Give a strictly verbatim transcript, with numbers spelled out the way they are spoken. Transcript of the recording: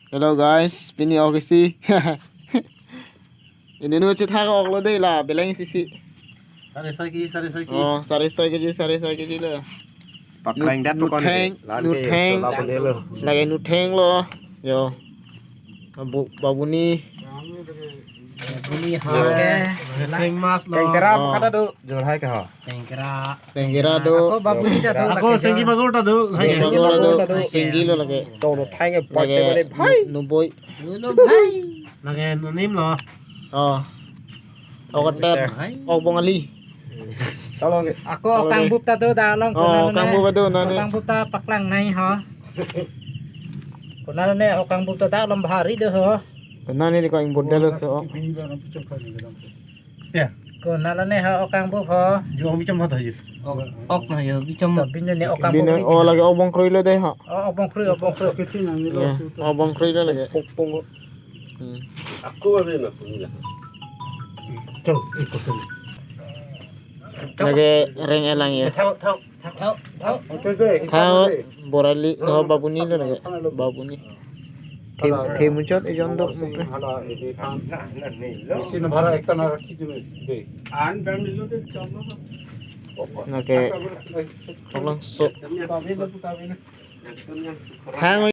Hello guys, pini ok isi. Inut nu chethak ok lo dei la, beleng isi si. Sare soi kg, sare soi kg. Oh, sare soi kg, sare soi kg lo. Pakleng dat Nut-, pokok nutheng, ni. Lan ke nutheng. Chola pon lo. Lake nutheng lo. Yo. Babu-, babuni. Buni ha. Yo. Nutheng mas lo. Tengkera. Oh. Pakada do. Jor hai ke ha. Tengkera. Tengkera do. Ako babuni ta do. Ako lake senggi do. Magur ta do. Senggi magur ta do. Senggi magur ta do. Senggi lo lake. Tono thang e. Lake pate bade bhai. Nu-, nuboi. Hello bhai. Lake nunim lo. Oh. Ok ter. Bhai. Ok Bongali. Tolong ke. Ako tolong ok ke. Kangbup ta do da long. Oh, konat ne. Kangbup ta do nane. Kangbup ta paklang nai ho. Konat ne ok Kangbup ta da long bahari do ho. Konat ne ko ingbut dalo so. Ya. Konat ne ho ok Kangbup ho. Jo mi chom ho to jo. Ok, ok na jo mi chom. Tapi ne ok Kangbup. Bini, oh, lake ok Bongkroi lo dei ho. Oh, ok Bongkroi, ok Bongkroi. Ya, ok Bongkroi lo lake. Pong pong. Hmm. Ako ba na puni la. Chau, iko chau. Lake reng elang ya. Thau, thau, thau, thau. Oke, oke. Thau, Borali, thau babuni lo lake. Babuni. Them, them muchot ejon do muke. Hala, ede kan. Isi na bhara ekta na rakhi dun de. An bang lo de chama. Lake. Tolong so. Hang.